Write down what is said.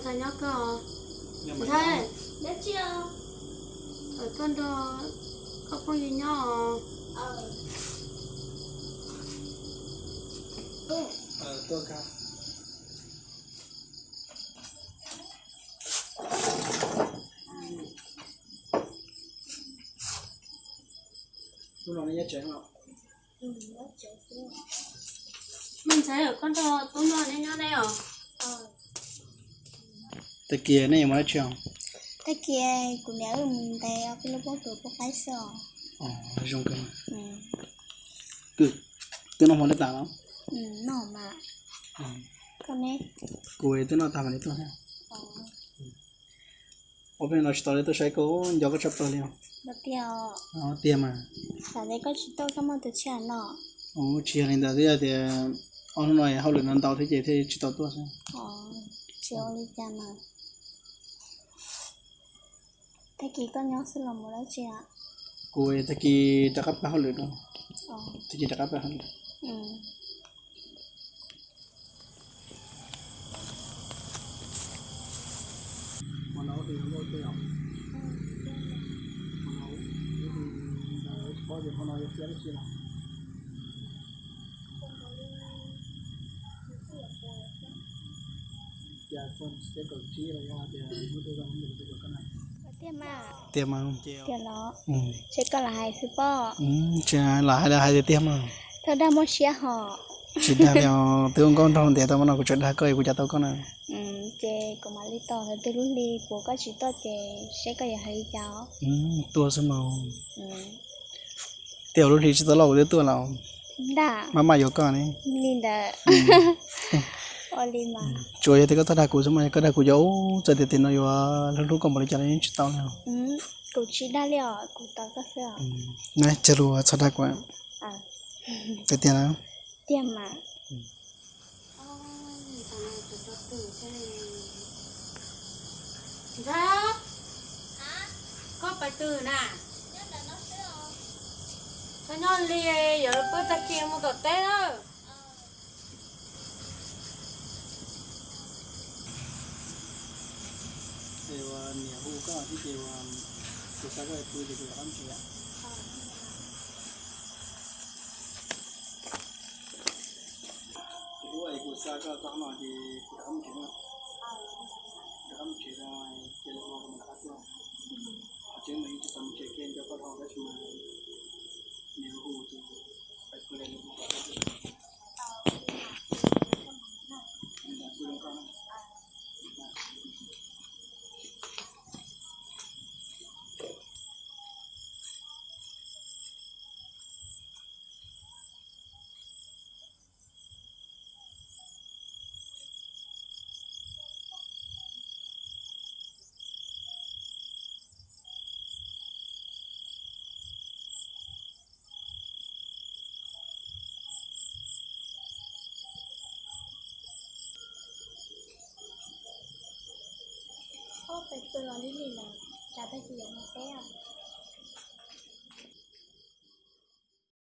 Nyob koj, Ntxhais, koj nrog koj phooj ywg nyob os. Hnub no neb nyob tsev los? Me ntxhais, koj nrog tub noj neb nyob ne os. Tag kis nej yuav mus dab tsi os? Tag kis kuv niam wb mus ntes ob peb lub pob kws pub qaib xwb os. Zoo kawg. Twb noj hmo neb tas los? Noj mas. Koj ne? Kuv twb noj tag mas li tuaj thiab. Ua peb no tsis tau li tuaj saib koj, nco koj tshaj plaws li os. Tiag mas. Xav tias koj tsis tuaj koj muaj tus tshiab no. Tsis yog li ntawd, twb yog tias ob hnub no hauj lwm no ntau thiab ces thiaj tsis tau tuaj xwb. Tsis ua li cas mas. Tag kis koj nyob xwb los mus dab tsi? Kuv tag kis rov qab pab hauj lwm no. Tag kis rov qab pab hauj lwm. Tiag mas. Tiag los? Seb koj lam hais xwb pob. Tsis lam hais, hais tiag tiag mas. Txhob dag muaj siab hos. Tsis dag li os, twb ua nkauj nraug ntiav tau mas no kuv tseem dag koj es kuv cas tau koj na. Ces kuv mam li tos thaum twg lub hli puas koj tsis tuaj ces seb koj yuav hais li cas. Tuaj xwb mas. Tej zaum lub hli tsis tau loj kuv twb tuaj los. Maj maj yuav koj ne. Li ntawd. Ua li mas. Tsuas yog tias koj txhob dag kuv xwb mas, yog koj dag kuv ces ua txawm tias tim no yuav hlub hlub koj npaum li cas los yeej tsis tau li. Kuv tsis dag li os, kuv tos koj xwb os. Nab, cog lus txhob dag kuv. Tiag tiag na. Tiag mas. Ntxhais, koj pais twg na? Koj nyob li, yuav pw tag kis mus tom teb na. Ces ua niam hu koj thiab ces ua kuv xa koj pw ces kuv rov qab mus tsev. Kuv ua kuv xa koj txog no ces kuv rov qab mus tsev na. Rov qab mus tsev, ces lwm hmo kuv mam rov qab tuaj. Qhov tseeb mas yeej tsis tau mus tsev kiag, nco koj dhau tab sis mas niam hu ces pais pw li. Ob peb tug los li li lawm, tsam tag kis yuav mus teb.